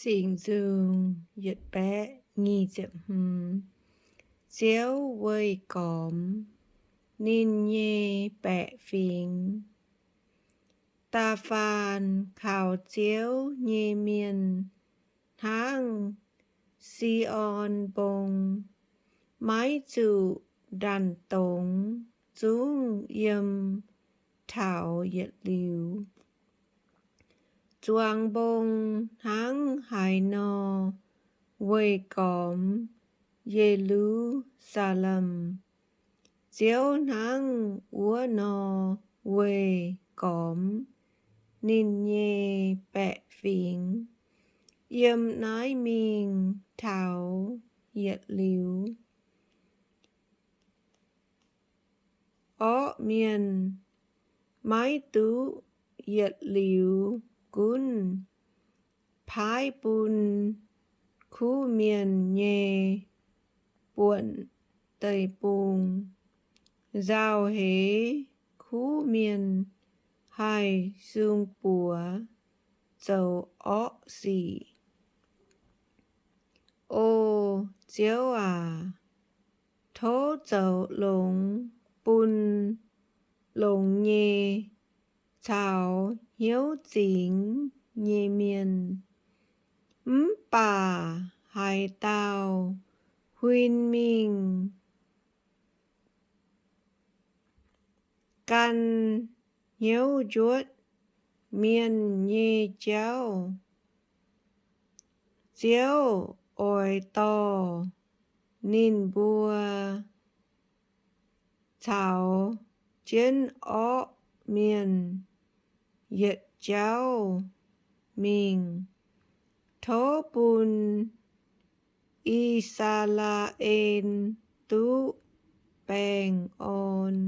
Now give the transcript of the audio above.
Singx Nzung yietc baeqv nyic ziepc hmz. Ziouv weih gormx ninh nyei baeqc fingx. Da'faanh kaux Ziouv nyei mienh hnangv Si^on Mbong, maiv zuqc ndanc dongz zungv yiem taux yietc liuz. Zuangx mbong hnangv haaix nor weih gormx Ye^lu^saa^lem, Ziouv hnangv wuov nor weih gormx ninh nyei baeqc fingx yiem naaiv mingh taux yietc liuz. Orqv mienh maiv duqv yietc liuz gunv paaiv bun kuv mienh nyei buonc deic-bung. Nzauh heix kuv mienh haih sung buoz zoux orqv sic. O Ziouv aac, tov zoux longx bun longx nyei caux hnyouv zingx nyei mienh, mv baac haaix dauh huin mingh gan hnyouv njuotv mienh nyei jauv, Ziouv oix dorh ninh mbuo caux jienv orqv mienh yietc jauv mingh. Tov bun I^saa^laa^en duqv baengh orn.